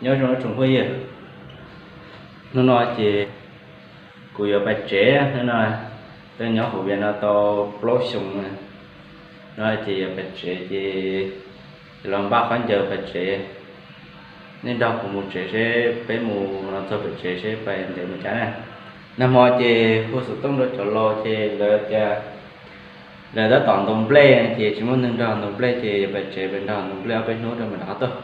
Nyob zoo tsoom phooj ywg, hnub no ces kuv yuav pais tsev. Hnub no twb nyob hauv Vias no tau plaub xyoos no ces yuav pais tsev ces los npaj khaub ncaws pais tsev. Nej nrog kuv mus tsev seb peb mus los txog pem tsev seb pais ntev mus cas na. Nag hmo ces hu xov tooj rau cov laus ces lawv tias lawv tab tom ntaus nplej ces tsis muaj neeg nrog ntaus nplej ces yuav pais tsev pais nrog ntaus nplej ob peb hnub rau mam rov qab tuaj.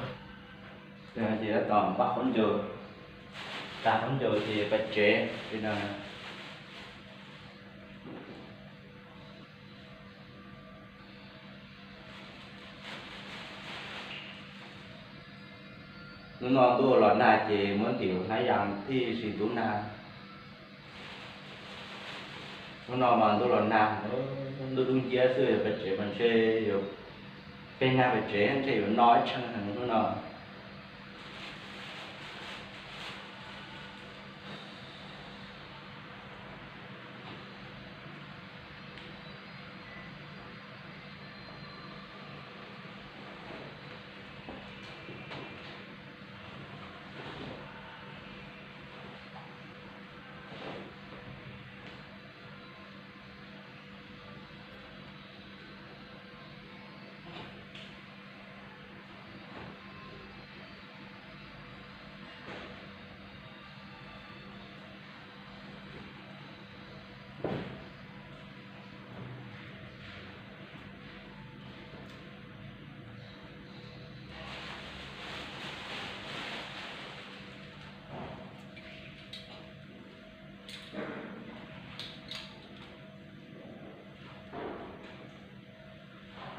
Ces tab tom npaj khaub ncaws, tag khaub ncaws ces pais tsev li no. Hnub no ntuj los nag ces muab ntim hnab yas thiaj tsis ntub nag. Hnub no mas ntuj los nag, ntuj dub nciab xwb, pais tsev mas ntshe yuav, peb nag pais tsev ntshe yuav no ib tsheej heev hnub no.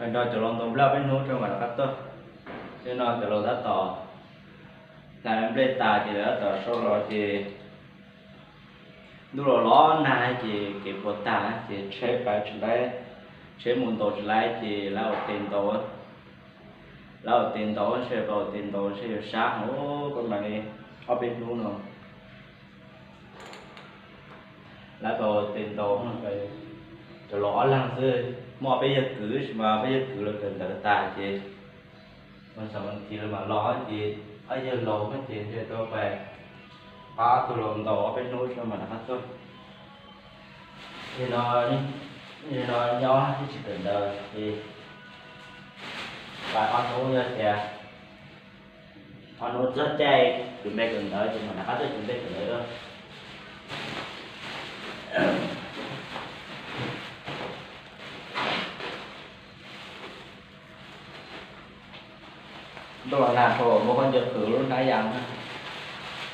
Nrog cov laus ntaus nplej peb hnub rau mam rov qab tuaj. Nim no cov laus tab tom hlais nplej tas ces lawv tab tom sau los ces ntuj los los nag ces kev puas tag ces tsheb pais tsis laib, tsheb mus ntaus tsis laib ces lawv ua tes ntaus, lawv ua tes ntaus ntshe pais ua tes ntaus ntshe yuav sab heev, peb mam li ob peb hnub no lawv pais ua tes ntaus, cov laus ob leeg xwb, muaj peb yawg kwv tab sis mas peb yawg kwv lawv kawm ntawv tas ces mus xam mas thiv lawv mam los ces ob yawg laus ces ntshe tau pais pab tus laus ntaus ob peb hnub tso mam rov qab tuaj. Yog no, yog no nyob tsis kawm ntawv ces pais ob hnub yog tias ob hnub txog caij kwv npe kawm ntawv ces mam rov qab tuaj kwv npe kawm ntawv. Ntuj los nag dhau, muab khaub ncaws qhwv lub hnab yas.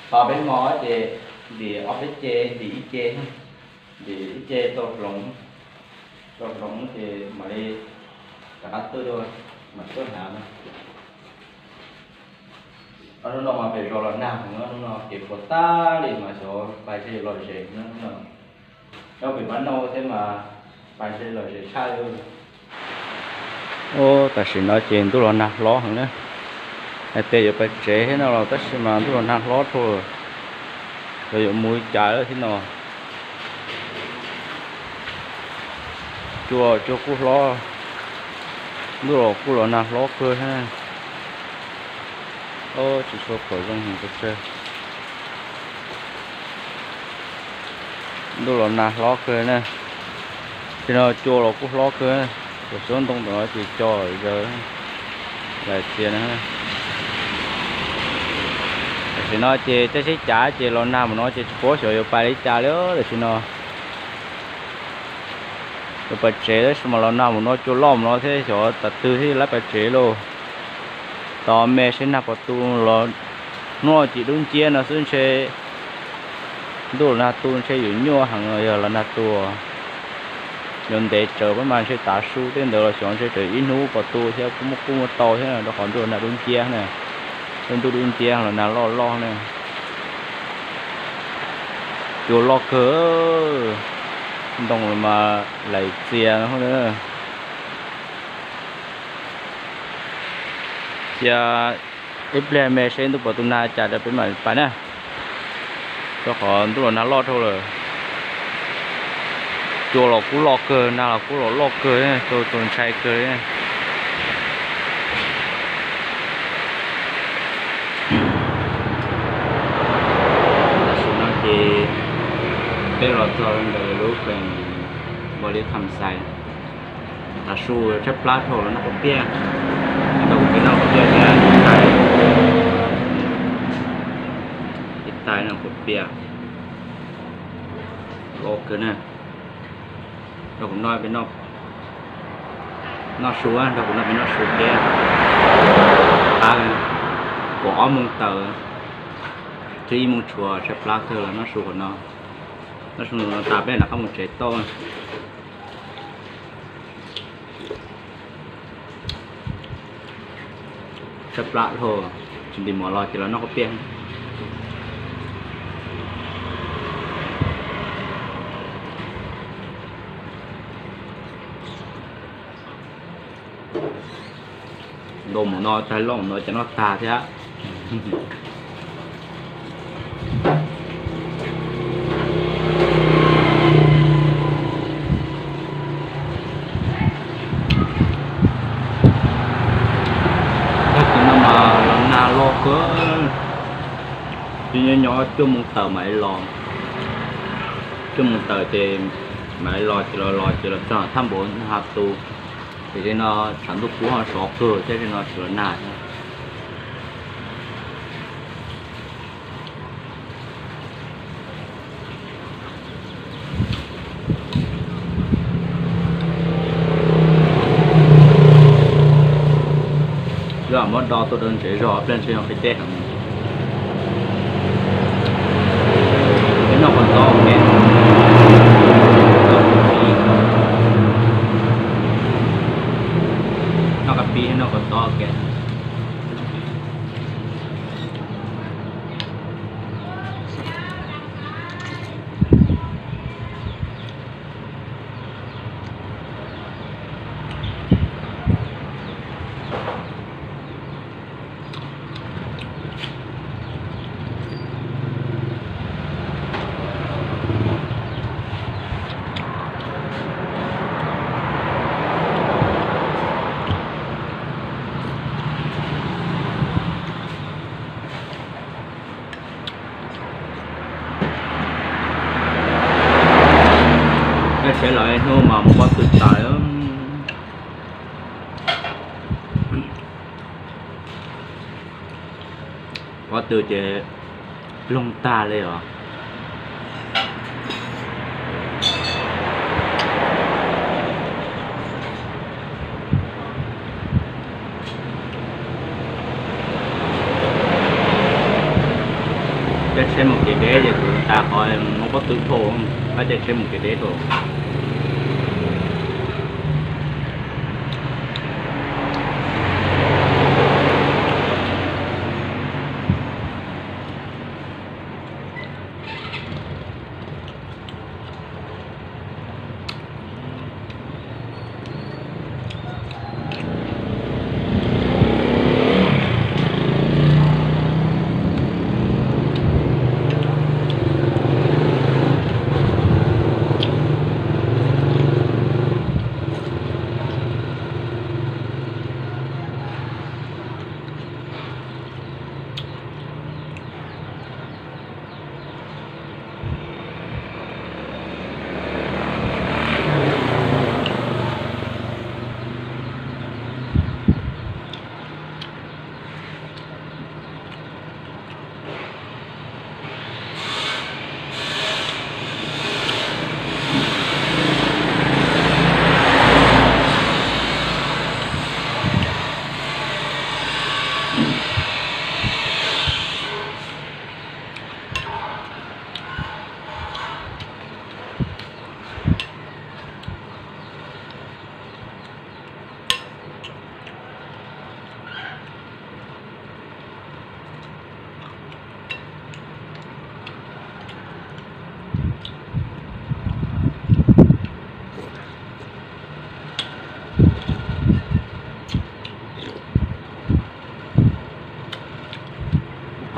Thaum peb hmo ces ntim ob peb ce, ntim ib ce, ntim ib ce tau hloov, tau hloov ces mam li rov qab tuaj dua, mam tuaj hnav no. Ob hnub no mas pem zos los nag heev, hnub no kev puas tag li mas xyov pais seb yuav lom zem no. Nyob pem Pab Nauj thiab mas pais seb lom zem tshaj li. Tam sim no ces ntuj los nag hlob heev na. Hais tias yuav pais tsev thiab no los tab sis mas ntuj los nag hlob dhau lawm, xyov yuav mus li cas lawm thiab no. Cua, cua kuj hlob, ntuj los kuj los nag hlob kawg thiab. Tsis tshua pom zoo heev pes tsawg. Ntuj los nag hlob kawg na. Tam sim no cua los kuj hlob kawg, cov xyoob ntoo ntawm no ces co zawv lais txias na. Tam sim no ces caij tsheb cav ces los nag mus no ces tsis paub xyov yuav pais li cas li tam sim no. Yuav pais tsev tab sis mas los nag mus no cua loj mus no thiab xyov tas twg thiaj li pais tsev lauj. Tos me seb nag puas tu los, hnub no ces dub nciab no xwb ntshe ntuj los nag tu ntshe yuav nyuaj heev los yog los nag tu. Yuav ntev tsawv pab mas ntshe tav su tej ntawd los xyov ntshe tsawv ib hnub puas tu thiab kuj muaj kuj muaj tau thiab rau qhov ntuj los nag dub nciab na. Tej ntuj dub nciab los nag loj loj na. Cua loj kawg, ntoo mas lais txias no. Cia ib pliag me seb ntuj puas tu nag cas rau peb mam pais na, rau qhov ntuj los nag loj dhau lawm. Cua los kuj loj kawg, nag los kuj los loj kawg, txaus ntshai kawg. Ces peb los txog ntawm lub peem Npaus Lis Kham Xais, tav su tshaib plab dhau los noj kuv piaj, nrog kuv peb noj kuv piaj thiab ib tais, ib tais noj kuv piaj, loj kawg na. Nrog kuv noj, noj su, nrog kuv noj peb noj su thiab. Qab, kaum ob moos tawm, twb ib moos tshuav, tshaib plab kawg los noj su qhov no. Noj su no tas peb rov qab mus tsev toj. Tshaib plab dhau, tsis ntim mov los ces los noj kuv piaj. Ntau mus no tag, loj mus no ces noj tag thiab. Tag kis no mas los nag loj kawg, twb nyob nyob cuaj moos tawm mam li los, cuaj moos tawm ces mam li los, ces los los ces los txog thaj npaum nag tu, ces tej no tshav ntuj kub ho sov kawg thiab, tej no tsis los nag thiab. Yog muab do tuaj rau ntsev zog pliag ntshe yog qhib deb heev. Peb noj kua txob ua ke, noj kab pib thiab noj kua txob ua ke. Caij tsheb los ib hnub mas mus pob tw tas. Pob tw ces ploog tag li os. Caij tsheb mus kev deb ces kuv tas qhov muab pob tw dhau, pab caij tsheb mus kev deb dhau.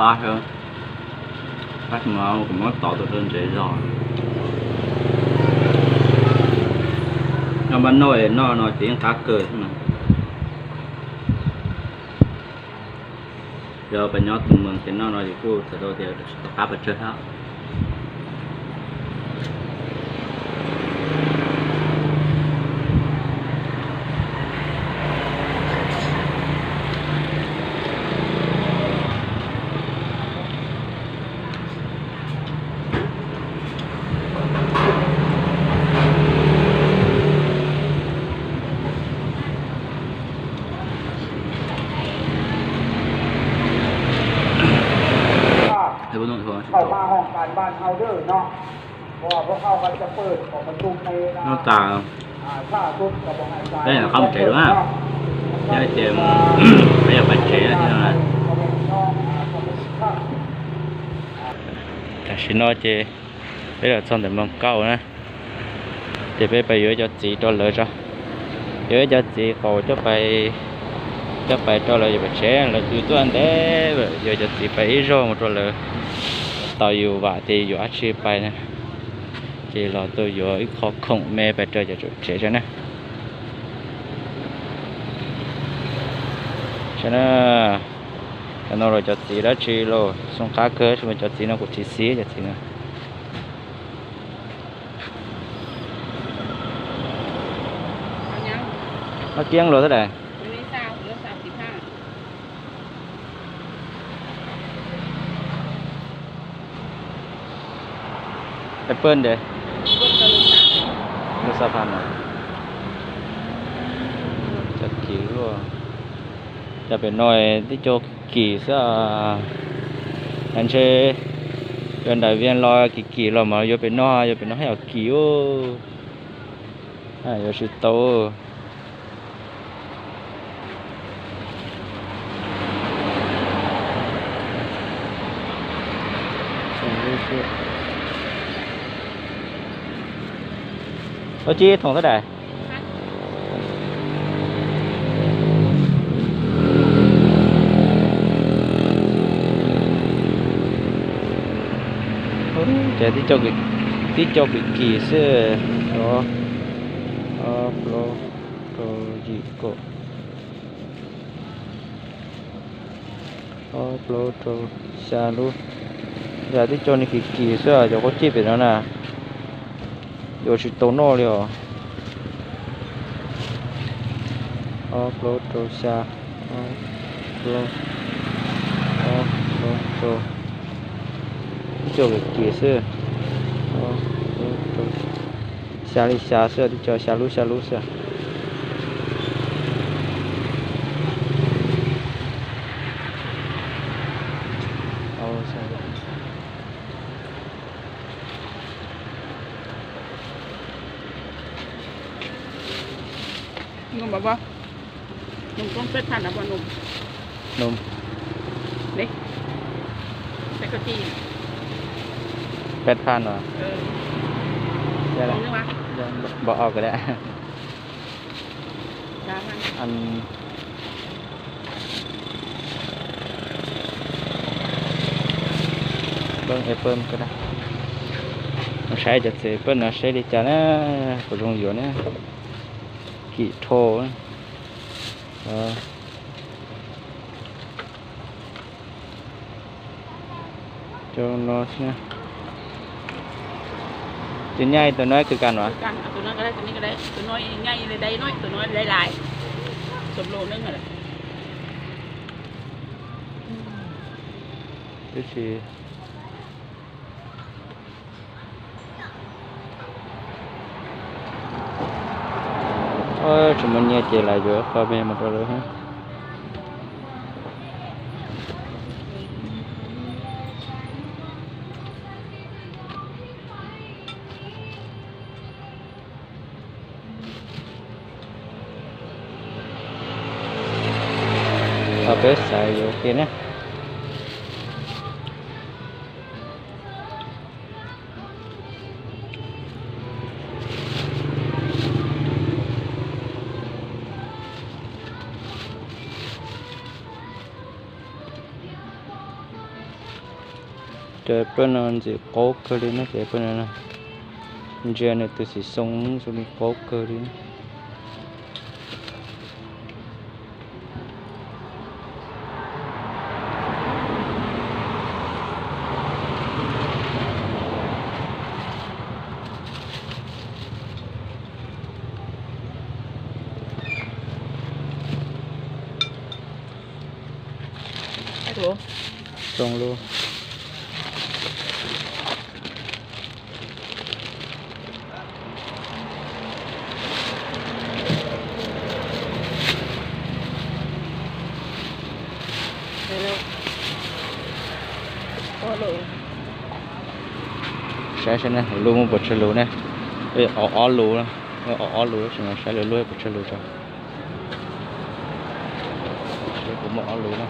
Qab, qab mas kuv muab tov tuaj rau ntsev zog. Noj npab noj es noj no ces yeej qab kawg xwb na. Yog pas nyob tus moos ces noj no ces kuj txawm tau tias tsis tau qab pes tsawg thiab. Nub tas peb nyuam qhuav mus tsev dua na, ces peb yuav pais tsev no. Tam sim no ces peb los txog ntawm Moos Kauj na, ces peb pais yuav cov txiv rau lawv tso. Yuav ib cov txiv qaum coj pais, coj pais rau lawv yuav pais tsev, lawv twb tuaj ntev lawm, yuav cov txiv pais ib zaug mus rau lawv tau yus vam tias yuav dab tsi pais na. Ces los tuaj yuav ib qho khoom me pais rau cov tsev tso na. Saib na, cov no los cov txiv dab tsi los zoo qab kawg, cov txiv no kuv tsis xis cov txiv no. Noj kiab los xwb daim. Apple de, lub xab phas no. Cov kim luaj, cov pem no tib co kim xwb. Ntshe yuav nram Vias los kim kim los mas yuav pem no, yuav pem no haj yam kim ub. Yuav tsis tau. Ua tib thoom xwb daim. Ces tib co kim kim xwb. Ob, ob plaub rau yim kaum, ob plaub rau xya lub. Yam tib co no kim kim xwb, cov qub cij pem no na, yuav tsis tau noj li os. Ob plaub rau xya, ob plaub, ob plaub rau, tib co kim kim xwb. Ob plaub rau xya li xya xwb, tib co xya lub xya lub xwb. Peb phav no. Npaum o kawg. Peb peb, saib cov txiv peb no seb li cas na, puas zoo yuav na. Kim rho. Cov no, tus nyaj tus no kwv kas no. Tab sis tsis muaj nyiaj ces lam yuav qho me mus rau lawv. Peb xav yuav kiag na. Cov peb no ntxim qaub kawg li na, cov peb no ntsia nws tus xim xoo zoo li qaub kawg li. Xoo lub. Saib saib ne, lub muaj puas tsawg lus ne. Ob ob lus, ob ob lus, tab sis mas saib lawv lub puas tsawg lus tso. Seb puas muaj ob lus na.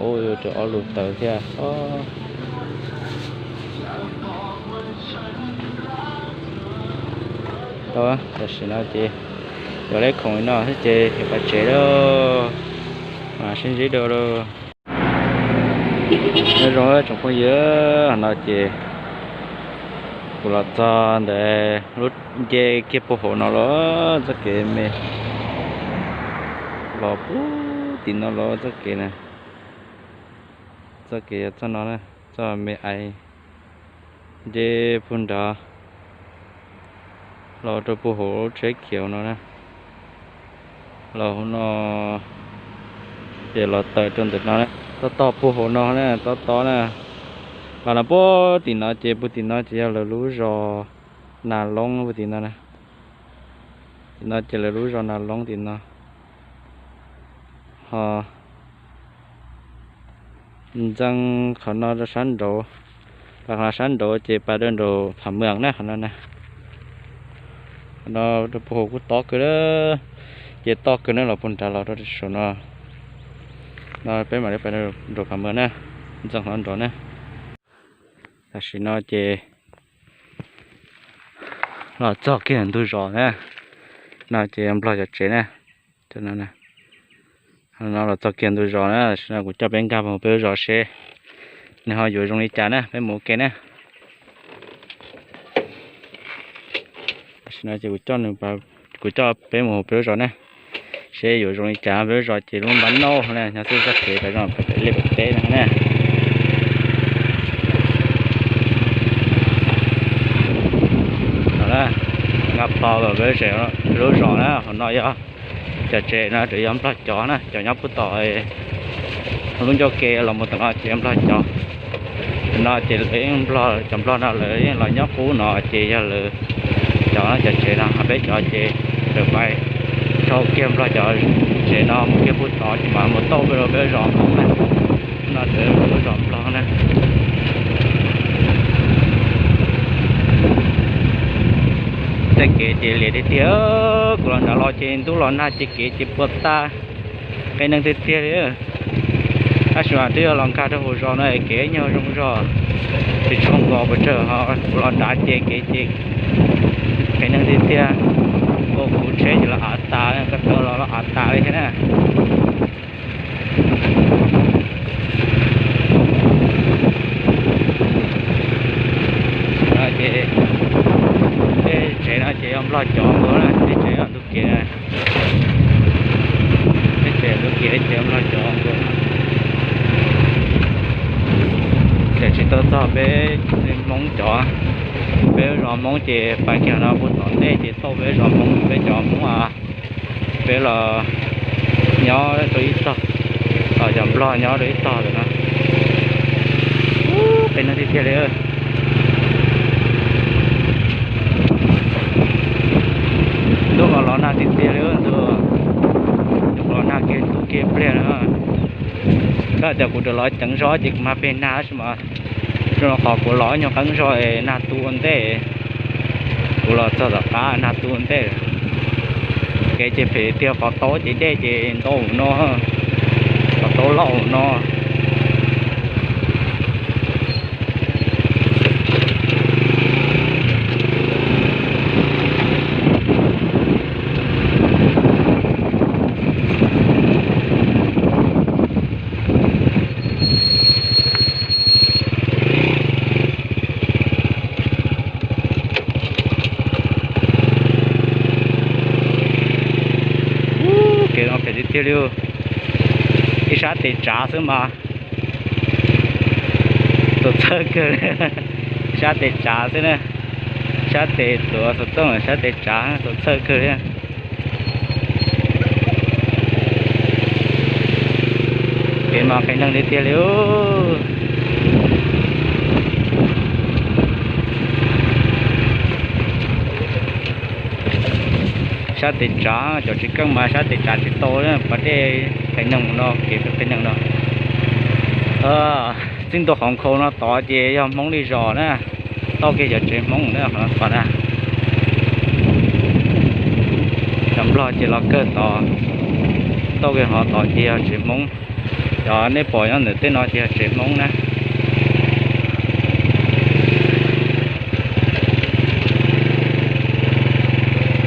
Ua rau ob lus tawv thiab. Tam sim no ces yog leb khoom li no thiab ces yuav pais tsev lawm. Mas sib ntsib dua lawm. Nyob zoo tsoom phooj ywg, no ces kuv los txog ntawm lub nce kiag puag hauv no los txoj kev me, los puag tim no los txoj kev na, txoj kev yog txoj no na, txoj me ais nce puag nrad los rau puag hauv lub tsheb khiav no na. Los hauv no ces los tawm rau ntawm no na, toj toj puag hauv no na, toj toj na. Los no puag tim no ces puag tim no ces yog lawv lub zos Nas Loob puag tim no na. Tim no ces lawv lub zos Nas Loob tim no. Ho ntxeev qhov no rau sab nraud, qhov no sab nraud ces pas rau nraum Phav Mwas na qhov no na. Qhov no rau puag hauv kuj tob kawg, ces toj kawg na, los puag nrad los rau saum no. No peb mam li pas rau nraum Phav Mwas na, ntxeev qhov no nraud na. Tam sim no ces los txog kiag ntug zos na, no ces Nplog cov tsev na. No los txog kiag ntug zos na, tam sim no kuv coj peb nkag mus peb lub zos seb nws ho yuav zoo li cas na, peb mus ua ke na. Tam sim no ces kuv coj peb mus peb lub zos na, seb yuav zoo li cas. Peb lub zos ces lub npab nauj na, nyob xwb txoj kev tas zog pem liaj pem teb no na. Nkag plho peb lub zos na, hauv no yog cov tsev no tseem yog Nplog cov na, cov nyob puag tom lub ncauj ke los mus tom no ces yog Nplog cov. No ces lawv, cov Nplog no lawv los nyob qub no ces yog lawv cov, cov tsev no, ho peb cov ces lawv pais rau kiag Nplog cov tsev no mus kiag puag tod ces mam mus tau peb lub zos Hmoob na. No lawv lub zos Nplog na. Tej kev ces liam tiag tiag, kuv los nrad los ces ntub los nag ces kev ces puas tas, qee neeg tiag tiag li. Tab sis mas twb yog los nkag rau hauv zos no kev nyuag zoo zog, tsis tshua nkos pes tsawg, ho kuv los nrad ces kev ces qee neeg tiag tiag. Ua kuv tsheb ces los av tas, koj tau los los av tas li thiab na. Ces tej tsev no ces yog Nplog cov nkaus na, tej tsev no ntug kev, tej tsev ntug kev tej tsev Nplog cov nkaus. Ces tsis tau txog peb Hmoob cov, peb zos Hmoob ces pais kiag no puag tom ntej ces tau peb zos Hmoob, peb cov Hmoob a, peb los nyob rau ib tog, cov Nplog nyob rau ib tog lawm no. Qee neeg tiag tiag li. Ntuj los los nag tiag tiag li ntuj, ntuj los nag kiag tu kiag pliag na. Koj tias kuv rov los ceev zog ces kuv mas pem nag tab sis mas zoo li qhov kuv los nyuag qeeb zog es nag tu ua ntej. Kuv los txog tom qab nag tu ua ntej. Kev ces phem tiag, qhov taub ces dej ces ntau no, qhov taub loj no. Kev no phem tiag tiag li, ib sab tes tsav xwb mas. Txaus txhawj kawg li, sab tes tsav xwb na, sab tes tuav xov tooj, sab tes tsav txaus txhawj kawg li. Kev mas qee neeg tiag tiag li. Sab tes tsav, cov tsis keej mas sab tes tsav tsis tau, pas dej qee neeg no, kev qee neeg no. Txij ntua qhov nkhaus no tod ces yog Hmoob li zos na, tauj kiag cov tsev Hmoob na, qhov no tod na. Cov Nplog ces los kawg tod, tauj kiag qhov tod ces yog tsev Hmoob. Cov nej pom nyob ntawm tej no ces yog tsev Hmoob na.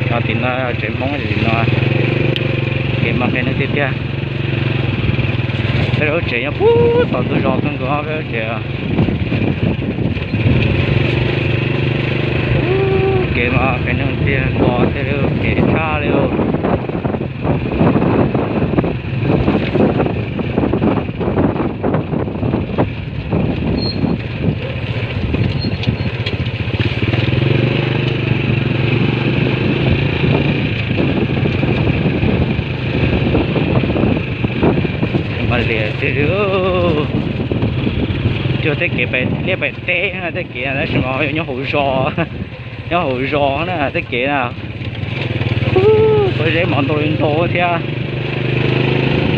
Cov tim no tsev Hmoob, tim no kev mas qia neeg tiag tiag. Peb lub tsev nyob puag tom ntug zos kawg nkaus peb lub tsev. Kev mas qia neeg tiag, nto thiab li, kev tshaj li. Mas liam tiag li, cuag tej kev pem liaj pem teb tej kev na, tab sis mas nyob hauv zos, nyob hauv zos na tej kev na. Pob zeb mas ntau li ntau thiab,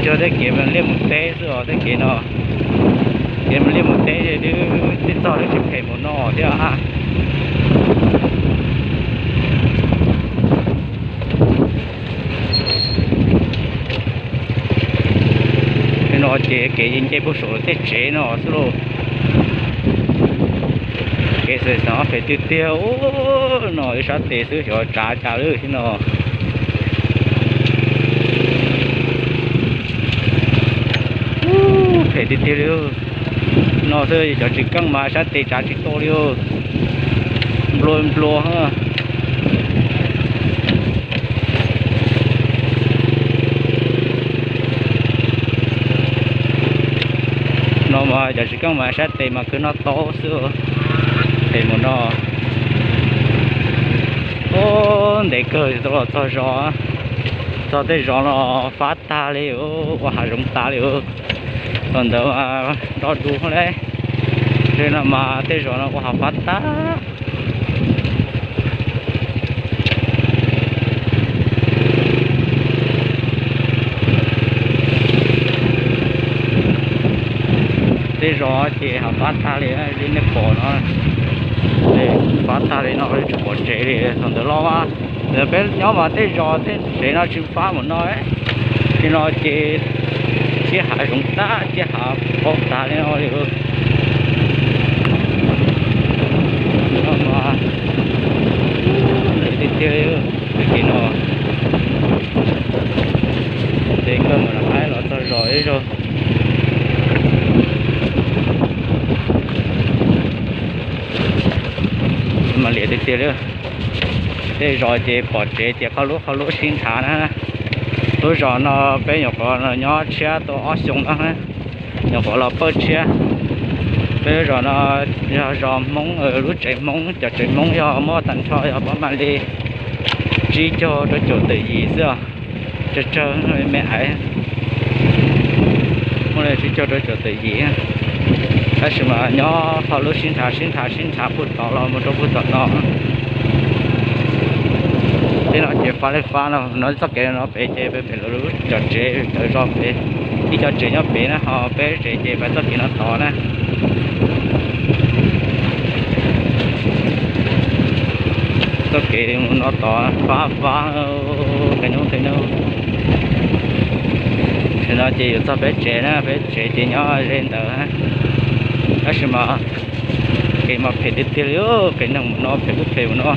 cuag tej kev liaj mus teb xwb os tej kev no. Kev mus liaj mus teb twb tsis txog, twb tsis phem mus no thiab. Tej no ces kev nce puag saum tej tsev no xwb lauj. Kev xwm xeem phem tiag tiag, no ib sab tes xwb xyov tsav cas lawm thiab no. Phem tiag tiag li. No xwb cov tsis keej mas sab tes tsav tsis tau li. Nplua nplua. No mas cov tsis keej mas sab tes mas kwv noj tau xwb. Phem mus no. Ntev kawg tau los txog zos, txog tej zos no fab tag li, ua hav zoov tas li. Thaum ntawd nroj du li, li no mas tej zos no ua hav fab tag. Tej zos ces hav fab tag li, li nej pom no, fab tag li no tsis pom tsev li. Thaum ntawd los mas, ntawd peb nyob mas tej zos tej tsev no tsis fab mus no, li no ces ciaj hav zoov tag, ciaj hav paub tag li no li. Tiag tiag, kev no, ces koj mus rov qab los txog zos ib zaug. Mas liam tiag tiag li. Tej zos ces pom tsev ces qhov lub qhov lub sib nrhav na. Lub zos no peb nyuam qhuav nyob tshiab tau ob xyoos no, nyuam qhuav los pawj tshiab. Peb lub zos no yog zos Hmoob, lub tsev Hmoob, cov tsev Hmoob yog muaj tag nrho yog pab mam li tsib caug rau caum tawm yim xwb os. Tsawg tsawg me me aiv, muaj li tsib caug rau caum tawm yim. Tab sis mas nyob qhov lub sib nrhav sib nrhav sib nrhav puag tod los mus rau puag tom no. Tej no ces fab li fab no, no txoj kev no pem ces pem lawv lub cov tsev, lawv zos pem, ib co tsev nyob pem na, ho peb tsev ces pem txoj kev no tod na. Txoj kev no tod fab fab, qe nub qe nub. Tam no ces yuav txog peb tsev na, peb tsev ces nyob ze ntawd. Tab sis mas kev mas phem tiag tiag li, kev neeg mus no phem kuj phem mus no.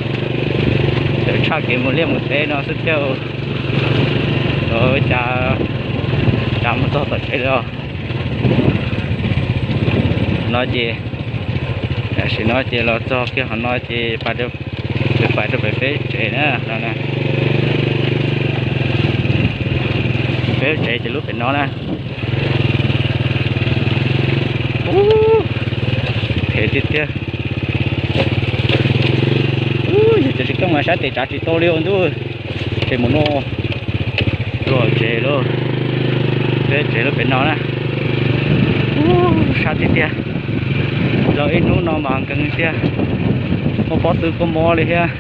Txawm tshaj kev mus liaj mus teb no xwb thiab. Cas, cas mus txog tom tsev li os. No ces, tam sim no ces los txog kiag qhov no ces pais rau pem peb tsev na. Peb tsev ces lub pem no na. Phem tiag tiag. Ub, yog tias tsis keej mas sab tes tsav tsis tau li ua ntuj. Ces mus no, luag tsev lauj, peb tsev lub pem no na. Ub, sab tiag tiag. Los ib hnub no mas nkees tiag, muaj pob tw kua muag li thiab.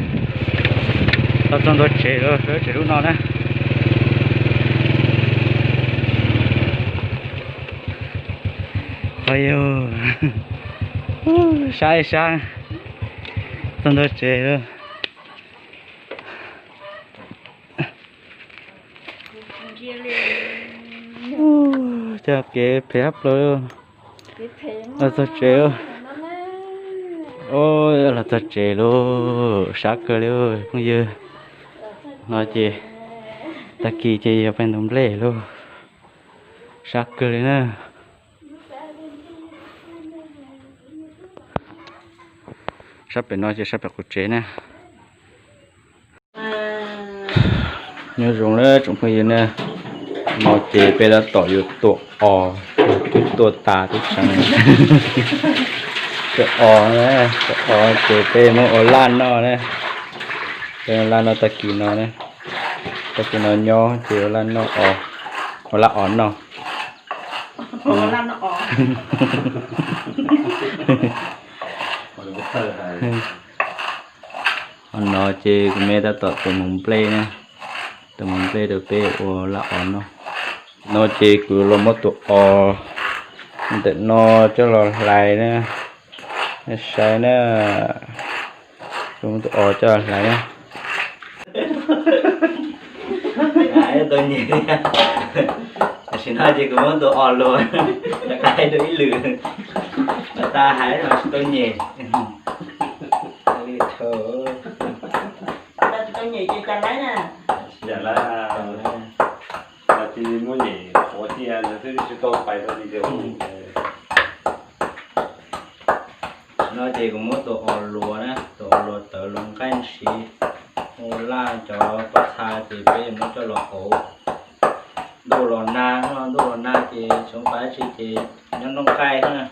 Los txog ntua tsev lawm, peb tsev lub no na. Yog, sab sab, txog ntua tsev lawm. Coj kev phem hab plaws. Los txog tsev, los txog tsev lauj, sab kawg li phooj ywg. No ces tag kis ces yog pem ntug nplej lauj, sab kawg li na. Sab pem no ces sab pem qub tsev na. Nyob zoo na tsoom phooj ywg na, no ces peb tab tom yuav tua os, twb tua tas twb tseev. Tua os, tua os ces peb muab ua laj noj na. Peb ua laj noj tag kis no na, tag kis no nyob ces ua laj noj os, ua laj os noj. Qhov no ces kuv me tab tom tua mus nplej na, tua mus nplej rau peb ua laj os noj. No ces kuv los muab tus os ntawm no coj los hlais na, saib na, kuv muab tus os coj los hlais na. Tau nyem, tam sim no ces kuv muab tus os luas rov qab rau ib lwm, los tas hais no tsis tau nyem. Tsis tau nyem ces cas laib na. Cia li muab nyem qhuav cia ntawd xwb tsis tau pais tau li tias. No ces kuv muab tus os luas na, tus os luas tawv los nqaij ntshiv, ua laj cov pob txha ces peb yuav muab coj los hauv. Ntuj los nag, ntuj los nag ces tsis pais dab tsi ces nyob noj nqaij xwb na.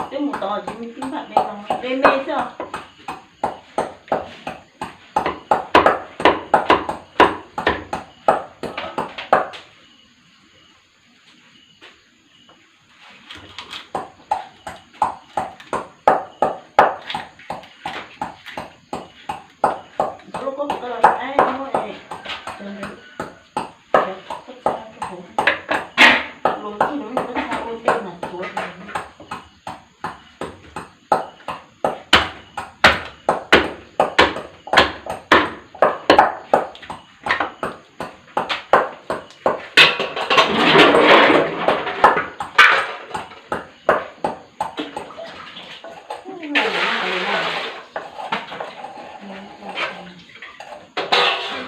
Twb mus tod ces me tib npam me los me me xwb os.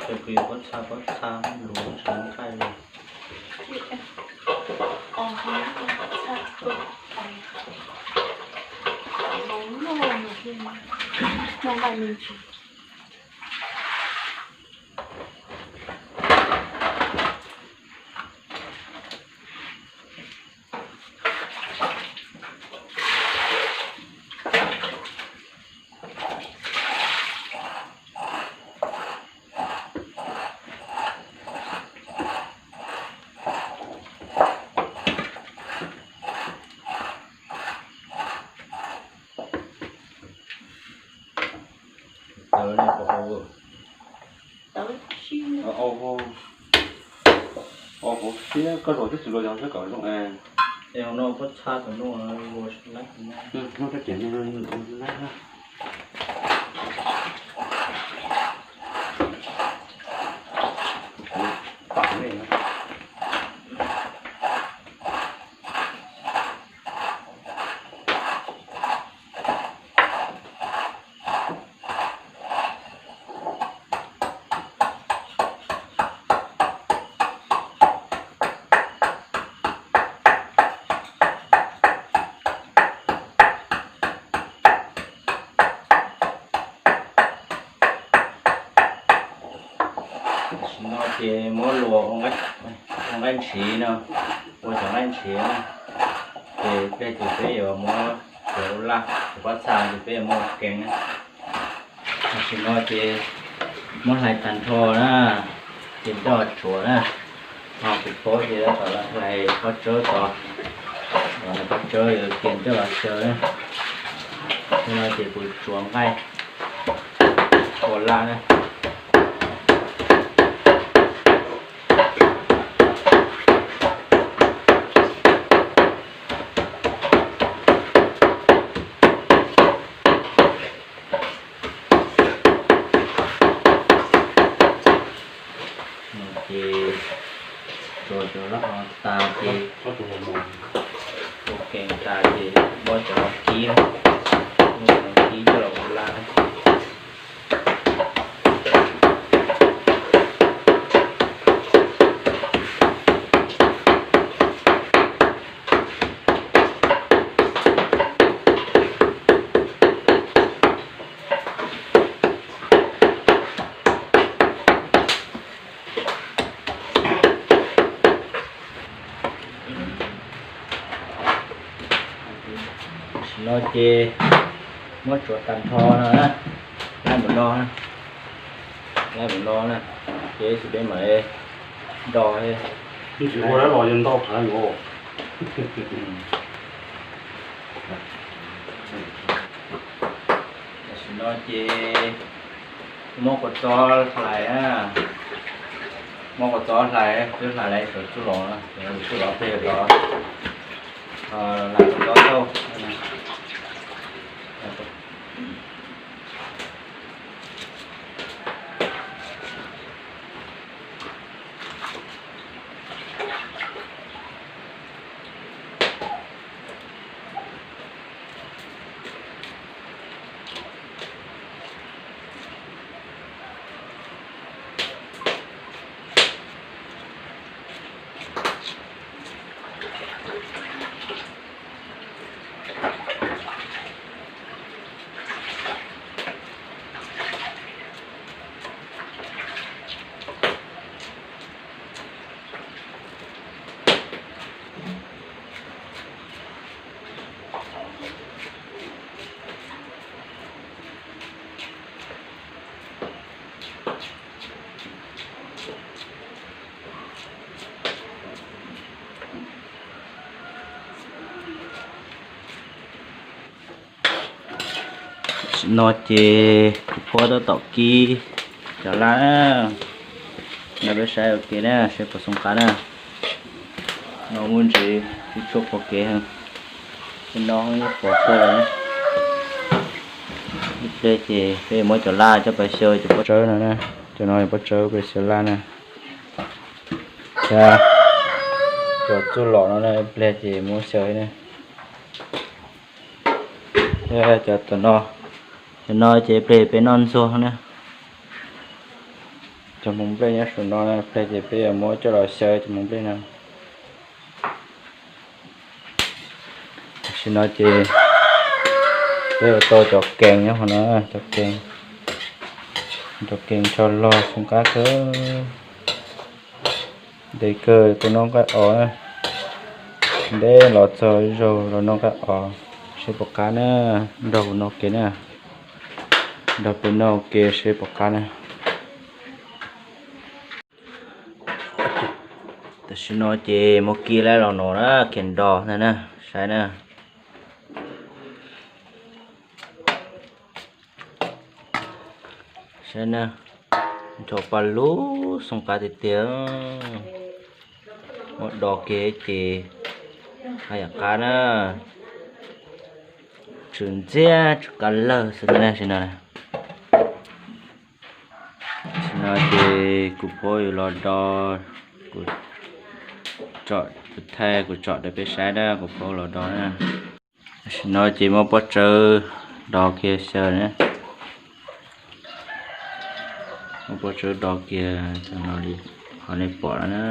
Ces kuv yuav pob txha, pob txha luas tsis nqaij li. Tawv li qhov hauv. Tawv si. Ua hauv siab koj luas twb tsis luas yog siab kom zoo es. Es hauv no pob txha tom no luas lab no. Muab rab riam no lab na. Pam nej na. Tam sim no ces muab luas ua nqaij ntshiv no, ua cov nqaij ntshiv na, ces peb ces peb yuav muab cov laj cov pob txha ces peb yuav muab ua kees na. Tam sim no ces muab hlais tag nrho na, ces coj tshuav na. Ho kuv paub ces tab tom los hlais pob tsawb tod, pob tsawb yuav kiag coj los xyaw na. Yog no ces kuv tsuav nqaij ua laj na. Ces tsuav cov laj hov tas ces, ua ke tas ces muab cov no kib, muab cov no kib coj los ua laj. Tam sim no ces muab tsuav tag nrho no na, laib npaum no, laib npaum no na, ces ib sim peb mam li do. Ib tsis ua dab los yog ntau qhov yuav. Tam sim no ces muab kua txob hlais, muab kua txob hlais, twb hlais lawm, tsuav txuj lom, tsuj lom plig los, hlais kua txob tauj. Tam sim no ces kuv phob tab tom kib cov laj na, peb saib ua ke na, saib puas zoo qab na. No muaj ntsis tshuaj pom kev, no pom kawg lawm. Ib pliag ces peb yuav muab cov laj coj pais xyaw cov pob tsawb no na, cov no yog pob tsawb peb xyaw laj na. Cov txuj lom no na, ib pliag ces muab xyaw na. Cov tom no, cov no ces ib pliag peb noj ntxuag na. Cov hmoov nplej nyob saum no, ib pliag ces peb yuav muab coj los xyaw cov hmoov nplej no. Tam sim no ces peb yuav tau cov kees nyob qhov no, cov kees, cov kees tsho log zoo qab kawg. Ntev kawg, tus no nqaij os na. Ntev los txog zaug los noj nqaij os, seb puas qab na. Nrog kuv noj ke na, nrog peb noj ke seb puas qab na. Tam sim no ces muab kib laib los no na, khiav nrog ntag na, saib na. Saib na, nrho paj lug xoo qab tiag tiag. Muab do kiag ces haj yam qab na. Tsw ntxiab tsw kab lawg xwb na sim no. Sim no ces kuv phob yuav los do, kuv tsom, kuv thaij kuv tsom rau peb saib na, kuv phob los do na. Tam sim no ces muab pob tsawb do kiag xyaw na. Muab pob tsawb do kiag cov no li qhov nej pom no na.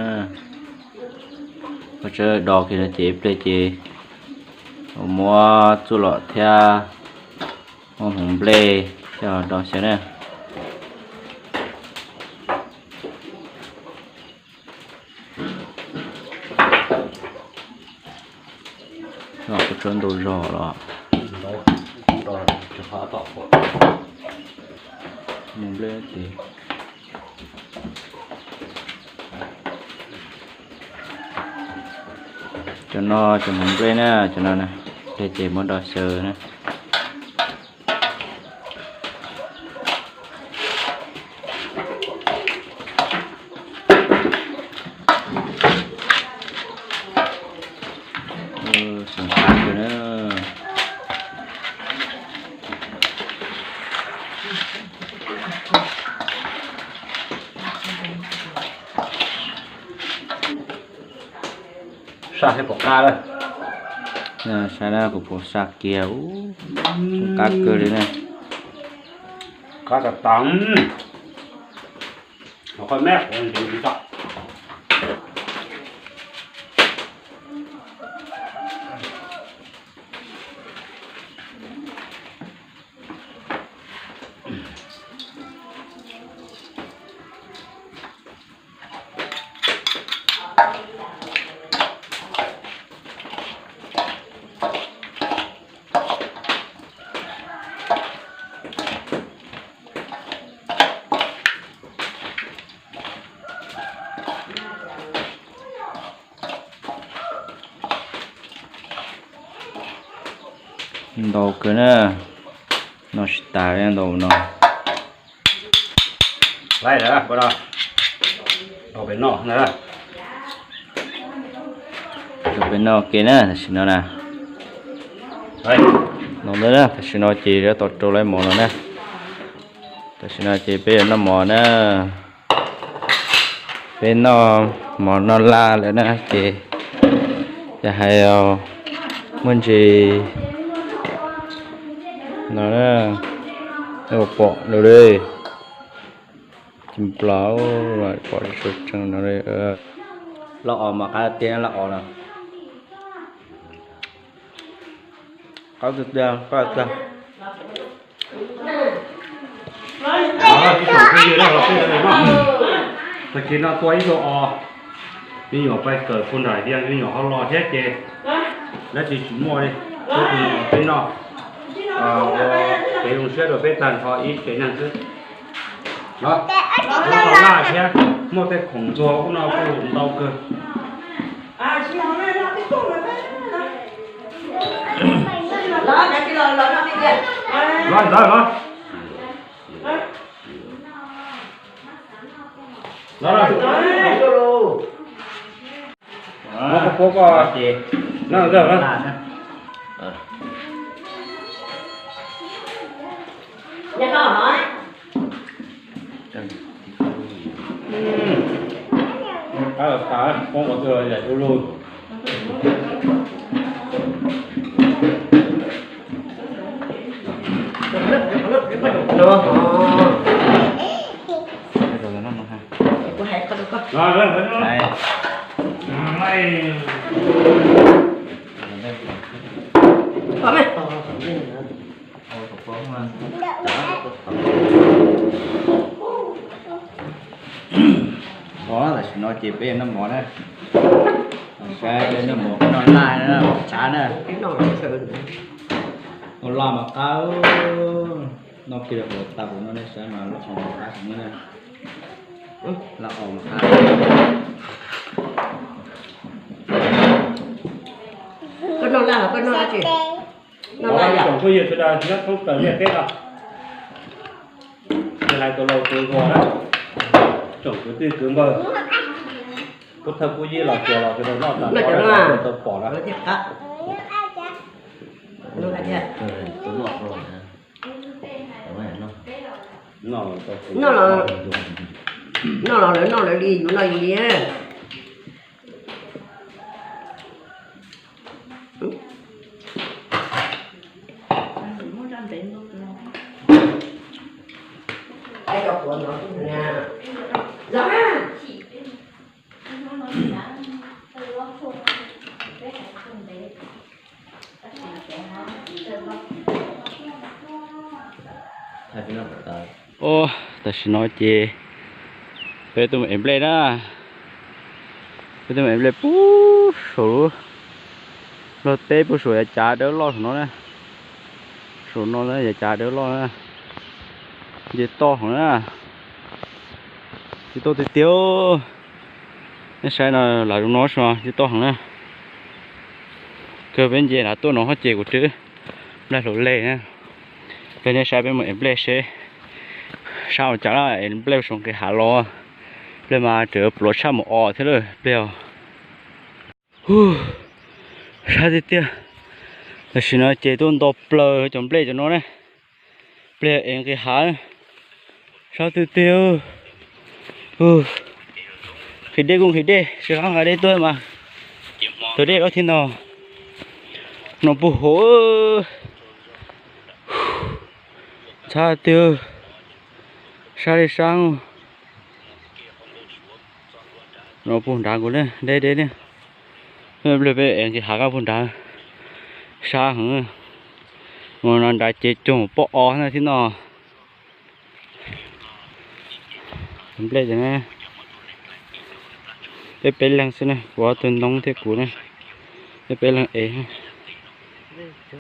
Pob tsawb do kiag no ces ib pliag ces muab txuj lom thiab muab hmoov nplej coj do xyaw na. Pob tsawb ntau zog los, hmoov nplej ces. Cov no cov hmoov nplej na, cov no na, ces muab do xyaw na. Xav qab kawg na. Saj thiab pom qab lawm. Saib na, kuv pom saj kiag, qab kawg li na. Qab tas tas. Qhov me qhov ntsev tsis tau. Ntau kawg na, noj tsis tas li ntau no. Laib lawm, peb noj, peb noj ke na, tam sim no na. No na, tam sim no ces yuav tau rau lawv mov no na. Tam sim no ces peb yuav noj mov na. Peb noj mov noj laj lawm na ces yog hais muaj ntsis no na, ua pom lawm li. Ces nplas pom tseeb no li. Laj os mas qab tiag laj os no. Qab tiag tiag, qab tiag. Tag kis no tua ib tug os, me nyuam pais kawm pug nram tiaj, me nyuam ho los thiab ces dab tsi tsis muaj li. Tus peb noj, kev zoo siab rau peb tag nrho ib tsev neeg xwb. Los, laj thiab muaj tej khoom ntxuag ub no kuj ntau kawg. Los ntawd los. Los, los. Los, los, los. Tam sim no ces peb noj mov na. Saib peb noj mov, peb noj laj na, mov tshav na. Ua laj mas qab, noj kiag rau qhov tas kuv no nej saib mas loj qhov mas qab heev na. Laj os mas qab. Koj noj laj los koj noj dab tsi? Noj laj yom. Tsoom phooj ywg sawv daws nyob thoob plaws ntiaj teb no, hais tus laus tus hluas na, tsoom kwv tij kwv npawg, pub thawj pub yig los tsuas los sawv daws noj tas, tau pom na. Noj los, noj los lawv noj lawv li, yus noj yus li. Ua, tam sim no ces peb tuaj mus ev nplej na. Peb tuaj mus ev nplej puag saum lub, lub teb puag saum yav cav dawb loj saum no na. Saum no na, yav cav dawb loj na. Nce toj heev na. Nce toj tiag tiag. Nej saib no, lam zoo no, nce toj heev na. Kawg peb nce nrad tuaj no ces kuv twb nplaig hluas lej na. Peb nej saib peb mus ev nplej seb sab ua cas na, ev nplej saum nqis hav los. Nplej mas tseem pluav tshaj mus os thiab lawm nplej os. Sab tiag tiag. Tam sim no ces tuaj nto plaws cov nplej cov no ne. Nplej ev nqis hav. Sab tiag tiag. Nqhis dej kuj nqhis dej, sab nqa dej tuaj mas. Tuag dej dab thiab no. No puag hauv. Txhab tiag. Sab li sab. No puag nrad kuv ne, deb deb ne. Nplej peb ev nqis hav kab puag nrad. Sab heev. Mus no nrad ces cog poj o na thiab no. Nplej ces peb peb leeg xwb ne, kuv ob tug ntoo thiab kuv ne, peb peb leeg ev.